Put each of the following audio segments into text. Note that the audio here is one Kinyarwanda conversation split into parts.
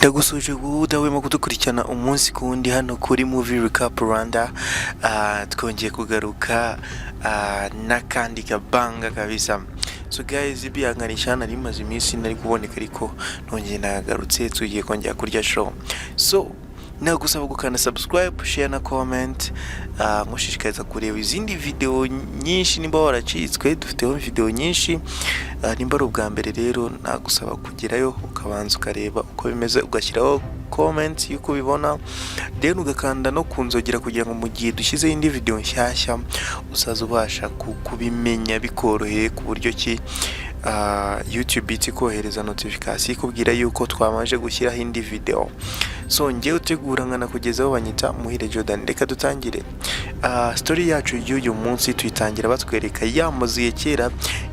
Ndagusuhuje wowe udahwema kudukurikirana umunsi ku wundi hano kuri Movie Recap Rwanda. Twongeye kugaruka n'akandi kabanga kabisa. So guys, bihanganisha, nari maze iminsi nari kuboneka, ariko nongeye nagarutse, tugiye kongera kurya show. So nagusaba gukanda subscribe, share na comment. Nkushishikariza kureba izindi video nyinshi nimba waracitswe, dufiteho video nyinshi. Nimba ari ubwa mbere rero, nagusaba kugerayo ukabanza ukareba uko bimeze, ugashyiraho comment y'uko ubibona, then ugakanda no ku nzogera kugira ngo mu gihe dushyizeho indi video nshyashya uzaza ubasha kubimenya bikoroheye, ku buryo ki YouTube ihita ikohereza notification ikubwira yuko twamaze gushyiraho indi video. So njyewe utegura nkanakugezaho banyita Muhire Jordan. Reka dutangire. Story yacu y'uyu munsi tuyitangira batwereka ya mazu ya kera,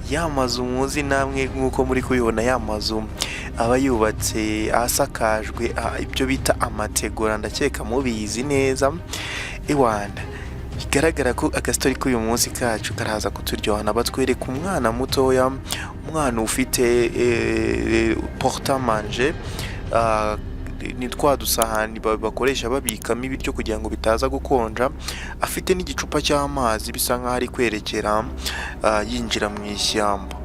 ya mazu muzi namwe nk'uko muri kubibona, ya mazu aba yubatse asakajwe ibyo bita amategura, ndakeka mubizi neza. Iwana bigaragara ko agastori k'uyu munsi kacu karaza kuturyohana. Batwereka umwana mutoya, umwana ufite porte-manger, ni twa dusahani bakoresha babikamo ibiryo kugira ngo bitaza gukonja, afite n'igicupa cy'amazi, bisa nkaho ari kwerekera yinjira mu ishyamba.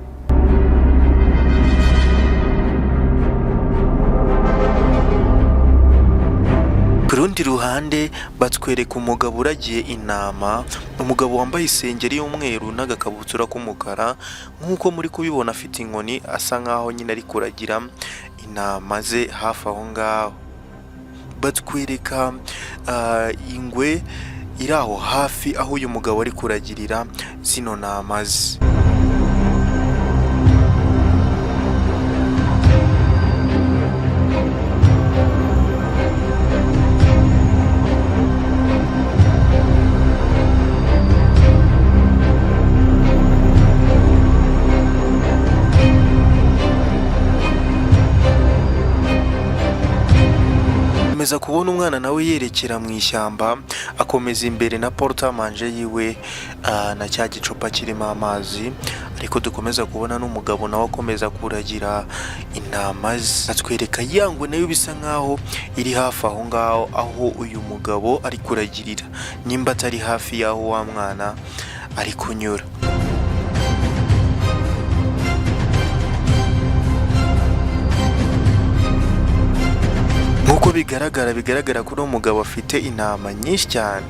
Ku rundi ruhande batwereka umugabo uragiye intama, umugabo wambaye isengeri y'umweru n'agakabutura k'umukara, nk'uko muri kubibona afite inkoni, asa nkaho nyine ari kuragira intama ze hafi aho ngaho. Batwereka ingwe iri aho hafi aho uyu mugabo ari kuragirira zino ntama ze. Komeza kubona umwana nawe yerekera mu ishyamba, akomeza imbere na porte-manger yiwe na cya gicupa kirimo amazi, ariko dukomeza kubona n'umugabo nawe akomeza kuragira intama ze. Atwereka ya ngwe nayo bisa nkaho iri hafi aho ngaho aho uyu mugabo ari kuragirira, nimba atari hafi y'aho wa mwana ari kunyura. Nk'uko bigaragara ko uno mugabo afite intama nyinshi cyane,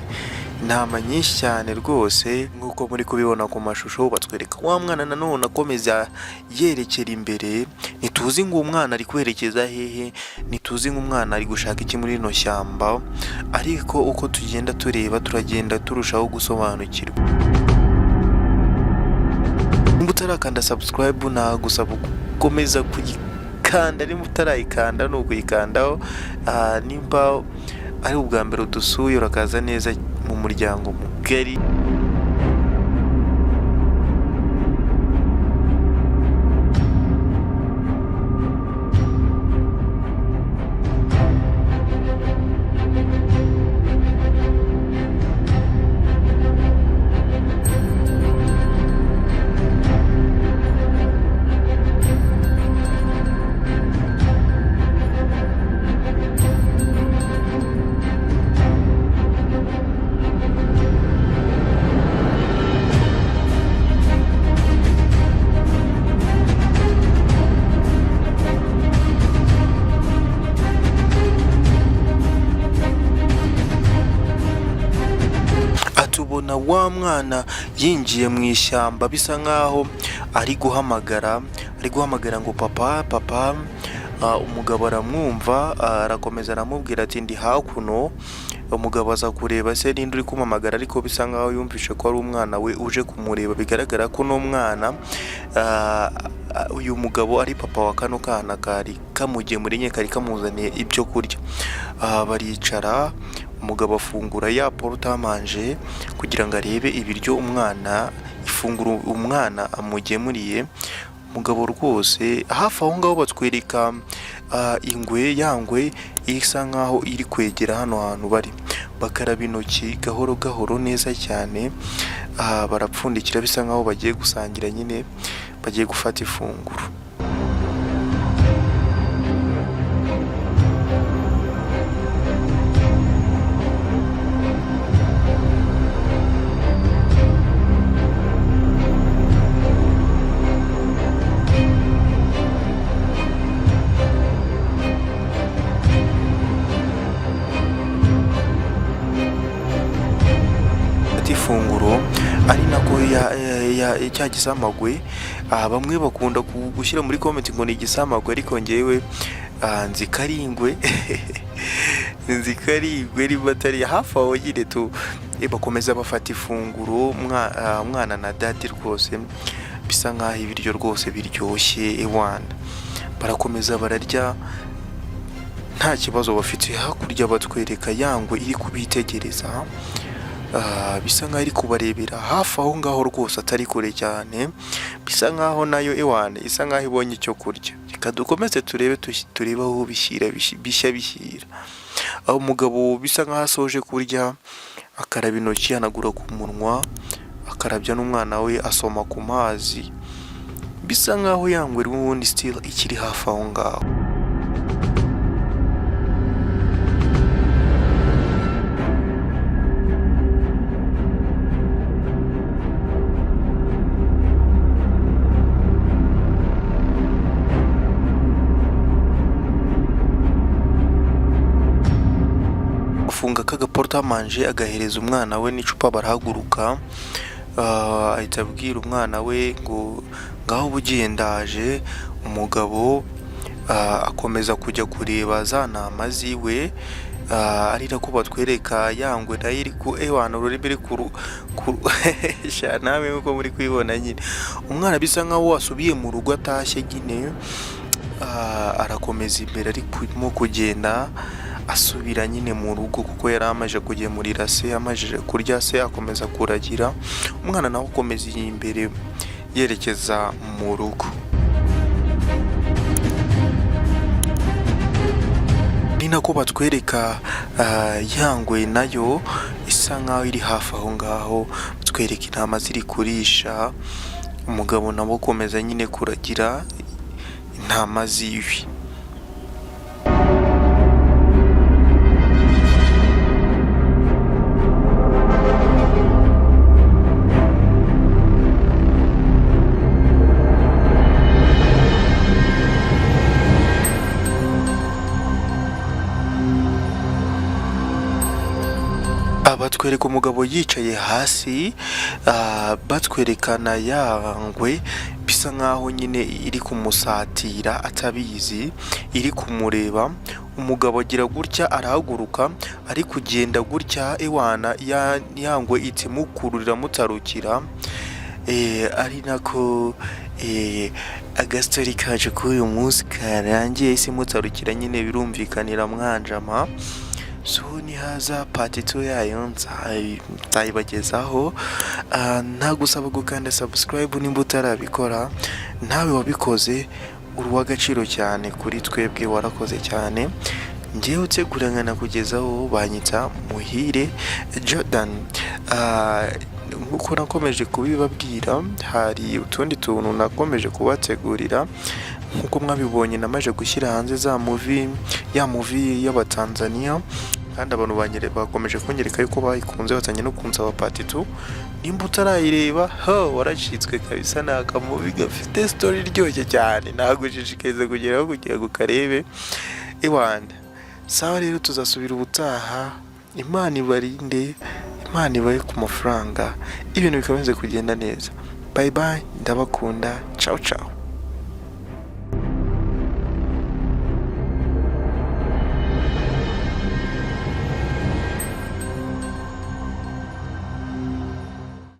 intama nyinshi cyane rwose, nk'uko muri kubibona ku mashusho. Batwereka wa mwana nanone akomeza yerekera imbere. Ntituzi ngo umwana ari kwerekeza hehe, ntituzi ngo umwana ari gushaka iki muri rino shyamba, ariko uko tugenda tureba turagenda turushaho gusobanukirwa. Nimba utarakanda subscribe, nagusaba gukomeza kuyikanda, nimba utarayikanda ni ukuyikandaho. Nimba ari ubwa mbere udusuye, urakaza neza mu muryango mugari. Atubona wa mwana yinjiye mu ishyamba, bisa nkaho ari guhamagara ngo "Papa, papa." Umugabo aramwumva, arakomeza aramubwira ati "Ndi hakuno." Umugabo aza kureba se ninde uri kumuhamagara, ariko bisa nkaho yumvishe ko ari umwana we uje kumureba. Bigaragara ko uno mwana, uyu mugabo ari papa wa kano kana kari kamugemuriye, kari kamuzaniye ibyo kurya. Baricara, umugabo afungura ya porte-manger kugira ngo arebe ibiryo umwana, ifunguro umwana amugemuriye. Umugabo rwose hafi aho ngaho batwereka ingwe, ya ngwe isa nkaho iri kwegera hano hantu bari. Bakaraba intoki gahoro gahoro neza cyane, barapfundikira, bisa nkaho bagiye gusangira nyine, bagiye gufata ifunguro. ifunguro, ari nako ya cya gisamagwe. Bamwe bakunda gushyira muri comment ngo ni igisamagwe, ariko ngewe nzi ko ari ingwe, nzi ko ari ingwe niba atari hafi aho nyine tu. Bakomeza bafata ifunguro, umwana na daddy rwose, bisa nkaho ibiryo rwose biryoshye. Ewana, barakomeza bararya nta kibazo bafite. Hakurya batwereka ya ngwe iri kubitegereza, bisa nkaho iri kubarebera hafi aho ngaho rwose, atari kure cyane, bisa nkaho nayo ewana isa nkaho ibonye icyo kurya. Reka dukomeze turebe, turebe aho bishyira bishya bishyira. Aho umugabo bisa nkaho asoje kurya, akaraba intoki, yanagura ku munwa, akarabya n'umwana we, asoma ku mazi, bisa nkaho ya ngwe n'ubundi still ikiri hafi aho ngaho. Afunga k'agaporte-manger, agahereza umwana we n'icupa, barahaguruka. Ahita abwira umwana we ngo ngaho uba ugiye, ndaje. Umugabo akomeza kujya kureba za ntama ziwe, ari nako batwereka ya ngwe nayo iri ku ewana ururimi iri kuru sha, nawe nkuko muri kubibona nyine. Umwana bisa nkaho wasubiye mu rugo, atashye nyine, arakomeza imbere, arimo kugenda asubira nyine mu rugo kuko yari amaze kugemurira se, amajije kurya se akomeza kuragira, umwana nawe akomeza imbere yerekeza mu rugo. Ni nako batwereka ya ngwe nayo isa nkaho iri hafi aho ngaho, batwereka intama ziri kurisha, umugabo nawe akomeza nyine kuragira intama ziwe. Batwereka umugabo yicaye hasi, batwerekana ya ngwe bisa nkaho nyine iri kumusatira atabizi, iri kumureba. Umugabo agira gutya arahaguruka, ari kugenda gutya, ewana ya ngwe ihita imukurura iramutarukira. Ari nako agastori kacu k'uyu munsi karangiye, isi imutarukira nyine, birumvikanira mwanjama. So nihaza part 2 yayo nzayibagezaho. Ntagusaba gukanda subscribe nimba utarabikora. Nawe wabikoze uri uw'agaciro cyane kuri twebwe, warakoze cyane. Ngewe utegura nkanakugezaho banyita Muhire Jordan. Nk'uko nakomeje kubibabwira, hari utundi tuntu nakomeje kubategurira. Nk'uko mwabibonye, namaze gushyira hanze za movie, ya movie y'Abatanzania, kandi abantu bakomeje kunyereka yuko bayikunze, batangiye no kunsaba part 2. Nimba utarayireba, ho waracitswe kabisa. Ni akamovie gafite story iryoshye cyane, nagushishikariza kugeraho kugira ngo ukarebe. Iwana sawa rero, tuzasubira ubutaha. Imana ibarinde, Imana ibahe ku mafaranga, ibintu bikomeze kugenda neza. Bye bye, ndabakunda, ciao ciao.